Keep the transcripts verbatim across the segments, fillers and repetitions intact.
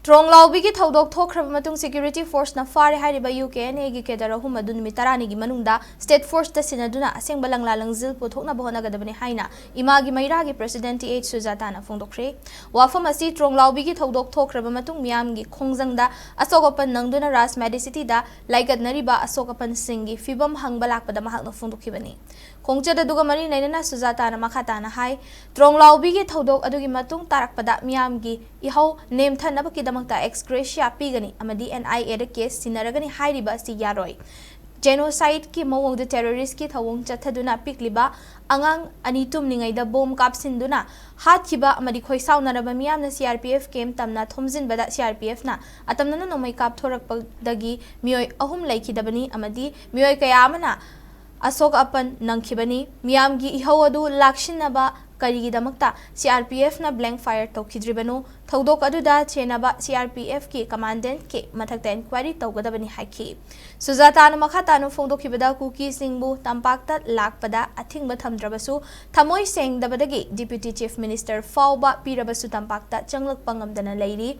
ꯇ꯭ꯔꯣꯡꯂꯥꯎꯕꯤꯒꯤ ꯊꯧꯗꯣꯛ ꯊꯣꯛꯈ꯭ꯔꯕ ꯃꯇꯨꯡ security forceꯅ ꯐꯥꯔꯦ ꯍꯥꯏꯔꯤꯕ ꯌꯨ ꯀꯦ ꯑꯦꯟ ꯑꯦꯒꯤ cadre ꯑꯍꯨꯝ ꯑꯗꯨ ꯅꯨꯃꯤꯠ ꯇꯔꯥꯅꯤꯒꯤ ꯃꯅꯨꯡꯗ state forceꯇ ꯁꯤꯟꯅꯗꯨꯅ ꯑꯁꯦꯡꯕ ꯂꯪꯂꯥ ꯂꯪꯖꯤꯜ ꯄꯨꯊꯣꯛꯅꯕ ꯍꯣꯠꯅꯒꯗꯕꯅꯤ ꯍꯥꯏꯅ ꯏꯃꯥꯒꯤ ꯃꯩꯔꯥꯒꯤ president ꯇꯤ ꯑꯩꯆ ꯁꯨꯖꯥꯇꯥꯅ ꯐꯣꯡꯗꯣꯛꯈ꯭ꯔꯦ꯫ ꯋꯥꯐꯝ ꯑꯁꯤ ꯇ꯭ꯔꯣꯡꯂꯥꯎꯕꯤꯒꯤ ꯊꯧꯗꯣꯛ ꯊꯣꯛꯈ꯭ꯔꯕ ꯃꯇꯨꯡ ꯃꯤꯌꯥꯝꯒꯤ ꯈꯣꯡꯖꯪꯗ ꯑꯁꯣꯛ ꯑꯄꯟ ꯅꯪꯗꯨꯅ ꯔꯥꯖ ꯃꯦꯗꯤꯁꯤꯇꯤꯗ ꯂꯥꯏꯀꯠꯅꯔꯤꯕ ꯑꯁꯣꯛ ꯑꯄꯟꯁꯤꯡꯒꯤ ꯐꯤꯕꯝ ꯍꯪꯕ ꯂꯥꯛꯄꯗ ꯃꯍꯥꯛꯅ ꯐꯣꯡꯗꯣꯛꯈꯤꯕꯅꯤ꯫ ꯈꯣꯡꯆꯠ ꯑꯗꯨꯒ ꯃꯔꯤ ꯂꯩꯅꯅ ꯁꯨꯖꯥꯇꯥꯅ ꯃꯈꯥ ꯇꯥꯅ ꯍꯥꯏ, ꯇ꯭ꯔꯣꯡꯂꯥꯎꯕꯤꯒꯤ ꯊꯧꯗꯣꯛ ꯑꯗꯨꯒꯤ ꯃꯇꯨꯡ ꯇꯥꯔꯛꯄꯗ ꯃꯤꯌꯥꯝꯒꯤ ꯏꯍꯧ ꯅꯦꯝꯊꯅꯕꯒꯤꯗꯃꯛꯇ ex gratia ꯄꯤꯒꯅꯤ ꯑꯃꯗꯤ ꯑꯦꯟ ꯑꯥꯏ ꯑꯦꯗ case ꯁꯤꯟꯅꯔꯒꯅꯤ ꯍꯥꯏꯔꯤꯕ ꯑꯁꯤ ꯌꯥꯔꯣꯏ꯫ Genocideꯀꯤ ꯃꯑꯣꯡꯗ terroristꯀꯤ ꯊꯧꯑꯣꯡ ꯆꯠꯊꯗꯨꯅ ꯄꯤꯛꯂꯤꯕ ꯑꯉꯥꯡ ꯑꯅꯤ ꯇꯨꯝꯂꯤꯉꯩꯗ ꯕꯣꯝ ꯀꯥꯞꯁꯤꯟꯗꯨꯅ ꯍꯥꯠꯈꯤꯕ ꯑꯃꯗꯤ ꯈꯣꯏꯁꯥꯎꯅꯔꯕ ꯃꯤꯌꯥꯝꯅ ꯁꯤ ꯑꯥꯔ ꯄꯤ ꯑꯦꯐ camp ꯇꯝꯅ ꯊꯣꯝꯖꯤꯟꯕꯗ ꯁꯤ ꯑꯥꯔ ꯄꯤ ꯑꯦꯐꯅ ꯑꯇꯝꯅꯅ ꯅꯣꯡꯃꯩ ꯀꯥꯞꯊꯣꯔꯛꯄꯗꯒꯤ ꯃꯤꯑꯣꯏ ꯑꯍꯨꯝ ꯂꯩꯈꯤꯗꯕꯅꯤ ꯑꯃꯗꯤ ꯃꯤꯑꯣꯏ ꯀꯌꯥ ꯑꯃꯅ ꯑꯁꯣꯛ ꯑꯄꯟ ꯅꯪꯈꯤꯕꯅꯤ꯫ ꯃꯤꯌꯥꯝꯒꯤ ꯏꯍꯧ ꯑꯗꯨ ꯂꯥꯛꯁꯤꯟꯅꯕ ꯀꯔꯤꯒꯤꯗꯃꯛꯇ ꯁꯤ ꯑꯥꯔ ꯄꯤ ꯑꯦꯐꯅ blank fire ꯇꯧꯈꯤꯗ꯭ꯔꯤꯕꯅꯣ? ꯊꯧꯗꯣꯛ ꯑꯗꯨꯗ ꯆꯦꯟꯅꯕ ꯁꯤ ꯑꯥꯔ ꯄꯤ ꯑꯦꯐꯀꯤ commandantꯀꯤ ꯃꯊꯛꯇ inquiry ꯇꯧꯒꯗꯕꯅꯤ ꯍꯥꯏꯈꯤ꯫ ꯁꯨꯖꯥꯇꯥꯅ ꯃꯈꯥ ꯇꯥꯅ ꯐꯣꯡꯗꯣꯛꯈꯤꯕꯗ ꯀꯨꯀꯤꯁꯤꯡꯕꯨ ꯇꯝꯄꯥꯛꯇ ꯂꯥꯛꯄꯗ ꯑꯊꯤꯡꯕ ꯊꯝꯗ꯭ꯔꯕꯁꯨ ꯊꯃꯣꯏ ꯁꯦꯡꯗꯕꯗꯒꯤ deputy chief minister ꯐꯥꯎꯕ ꯄꯤꯔꯕꯁꯨ ꯇꯝꯄꯥꯛꯇ ꯆꯪꯂꯛꯄ ꯉꯝꯗꯅ ꯂꯩꯔꯤ꯫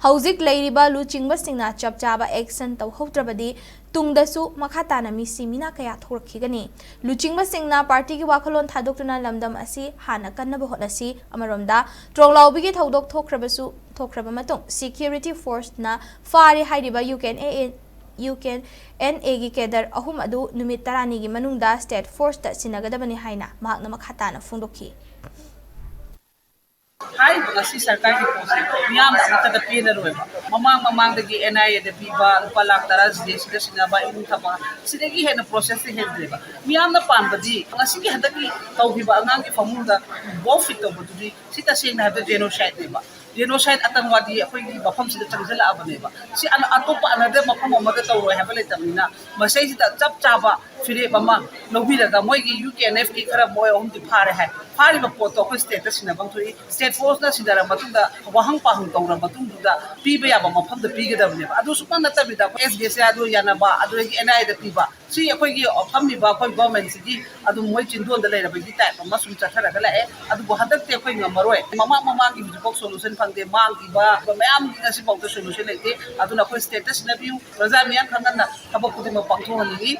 ꯍꯧꯖꯤꯛ ꯂꯩꯔꯤꯕ ꯂꯨꯆꯤꯡꯕꯁꯤꯡꯅ ꯆꯞ ꯆꯥꯕ action ꯇꯧꯍꯧꯗ꯭ꯔꯕꯗꯤ ꯇꯨꯡꯗꯁꯨ ꯃꯈꯥ ꯇꯥꯅ ꯃꯤꯁꯤ ꯃꯤꯅꯥ ꯀꯌꯥ ꯊꯣꯛꯂꯛꯈꯤꯒꯅꯤ꯫ ꯂꯨꯆꯤꯡꯕꯁꯤꯡꯅ partyꯒꯤ ꯋꯥꯈꯜꯂꯣꯟ ꯊꯥꯗꯣꯛꯇꯨꯅ ꯂꯝꯗꯝ ꯑꯁꯤ ꯍꯥꯟꯅ ꯀꯟꯅꯕ ꯍꯣꯠꯅꯁꯤ꯫ ꯑꯃꯔꯣꯝꯗ ꯇ꯭ꯔꯣꯡꯂꯥꯎꯕꯤꯒꯤ ꯊꯧꯗꯣꯛ ꯊꯣꯛꯈ꯭ꯔꯕꯁꯨ ꯊꯣꯛꯈ꯭ꯔꯕ ꯃꯇꯨꯡ security forceꯅ ꯐꯥꯔꯦ ꯍꯥꯏꯔꯤꯕ U K N A, U K N ꯑꯦꯒꯤ cadre ꯑꯍꯨꯝ ꯑꯗꯨ ꯅꯨꯃꯤꯠ ꯇꯔꯥꯅꯤꯒꯤ ꯃꯅꯨꯡꯗ state forceꯇ ꯁꯤꯟꯅꯒꯗꯕꯅꯤ ꯍꯥꯏꯅ ꯃꯍꯥꯛꯅ ꯃꯈꯥ ꯇꯥꯅ ꯐꯣꯡꯗꯣꯛꯈꯤ꯫ ꯍꯥꯏꯔꯤꯕ ꯉꯁꯤ ꯁꯔꯀꯥꯔꯒꯤ ꯄꯣꯠꯁꯦ ꯃꯤꯌꯥꯝꯅ ꯑꯃꯠꯇꯗ ꯄꯦꯟꯅꯔꯣꯏꯕ꯫ ꯃꯃꯥꯡ ꯃꯃꯥꯡꯗꯒꯤ ꯑꯦꯟ ꯑꯥꯏ ꯑꯦꯗ ꯄꯤꯕ ꯂꯨꯄꯥ ꯂꯥꯈ ꯇꯔꯥ ꯁꯤꯗꯩꯁꯤꯗ ꯁꯤꯟꯅꯕ ꯏꯃꯨꯡ ꯊꯕꯛ ꯁꯤꯗꯒꯤ ꯍꯦꯟꯅ processꯁꯦ ꯍꯦꯟꯗ꯭ꯔꯦꯕ꯫ ꯃꯤꯌꯥꯝꯅ ꯄꯥꯝꯕꯗꯤ ꯉꯁꯤꯒꯤ ꯍꯟꯗꯛꯀꯤ ꯇꯧꯈꯤꯕ ꯑꯉꯥꯡꯒꯤ ꯐꯃꯨꯡꯗ bomb fit ꯇꯧꯕꯗꯨꯗꯤ ꯁꯤ ꯇꯁꯦꯡꯅ ꯍꯥꯏꯕꯗ genocideꯅꯦꯕ꯫ Genocide ꯑꯇꯪꯋꯥꯗꯤ ꯑꯩꯈꯣꯏꯒꯤ ꯃꯐꯝꯁꯤꯗ ꯆꯪꯁꯤꯜꯂꯛꯑꯕꯅꯦꯕ꯫ ꯁꯤ ꯑꯇꯣꯞꯄ another ꯃꯐꯝ ꯑꯃꯗ ꯇꯧꯔꯣꯏ ꯍꯥꯏꯕ ꯂꯩꯇꯕꯅꯤꯅ ꯃꯁꯩꯁꯤꯗ ꯆꯞ ꯆꯥꯕ ꯐꯤꯔꯦꯞ ꯑꯃ ꯂꯧꯕꯤꯔꯒ, ꯃꯣꯏꯒꯤ ꯌꯨ ꯀꯦ ꯑꯦꯟ ꯑꯦꯐꯀꯤ ꯈꯔ ꯃꯣꯏ ꯑꯍꯨꯝꯗꯤ ꯐꯥꯔꯦ ꯍꯥꯏ꯫ ꯐꯥꯔꯤꯕ ꯄꯣꯠꯇꯣ ꯑꯩꯈꯣꯏ ꯁ꯭ꯇꯦꯠꯇ ꯁꯤꯟꯅꯐꯝ ꯊꯣꯛꯏ꯫ ꯁ꯭ꯇꯦꯠ ꯐꯣꯔꯁꯅ ꯁꯤꯟꯅꯔꯕ ꯃꯇꯨꯡꯗ, ꯋꯥꯍꯪ ꯄꯥꯎꯍꯪ ꯇꯧꯔꯕ ꯃꯇꯨꯡꯗꯨꯗ ꯄꯤꯕ ꯌꯥꯕ ꯃꯐꯝꯗ ꯄꯤꯒꯗꯕꯅꯦꯕ꯫ ꯑꯗꯨ ꯁꯨꯛꯅꯠ ꯅꯠꯇꯕꯤꯗ ꯑꯩꯈꯣꯏ ꯑꯦꯁ ꯕꯤ ꯑꯦꯁ ꯑꯦ ꯑꯗꯨ ꯌꯥꯅꯕ, ꯑꯗꯨꯗꯒꯤ ꯑꯦꯟ ꯑꯥꯏ ꯑꯦꯗ ꯄꯤꯕ, ꯁꯤ ꯑꯩꯈꯣꯏꯒꯤ ꯐꯝꯃꯤꯕ ꯑꯩꯈꯣꯏ ꯒꯣꯔꯃꯦꯟꯁꯤꯒꯤ ꯑꯗꯨꯝ ꯃꯣꯏ ꯆꯤꯟꯗꯣꯟꯗ ꯂꯩꯔꯕꯒꯤ ꯇꯥꯏꯞ ꯑꯃ ꯁꯨꯝ ꯆꯠꯊꯔꯒ ꯂꯥꯛꯑꯦ꯫ ꯑꯗꯨꯕꯨ ꯍꯟꯗꯛꯇꯤ ꯑꯩꯈꯣꯏ ꯉꯝꯃꯔꯣꯏ꯫ ꯃꯃꯥꯡ ꯃꯃꯥꯡꯒꯤ ꯍꯧꯖꯤꯛꯐꯥꯎ ꯁꯣꯂꯨꯁꯟ ꯐꯪꯗꯦ, ꯃꯥꯡꯈꯤꯕ ꯃꯌꯥꯝꯒꯤ ꯉꯁꯤꯐꯥꯎꯗ ꯁꯣꯂꯨꯁꯟ ꯂꯩꯇꯦ꯫ ꯑꯗꯨꯅ ꯑꯩꯈꯣꯏ ꯁ꯭ꯇꯦꯠꯇ ꯁꯤꯟꯅꯕꯤꯌꯨ, ꯄ꯭ꯔꯖꯥ ꯃꯤꯌꯥꯝ ꯈꯪꯍꯟꯅ ꯊꯕꯛ ꯈꯨꯗꯤꯡꯃꯛ ꯄꯥꯡꯊꯣꯛꯍꯟꯅꯤꯡꯏ꯫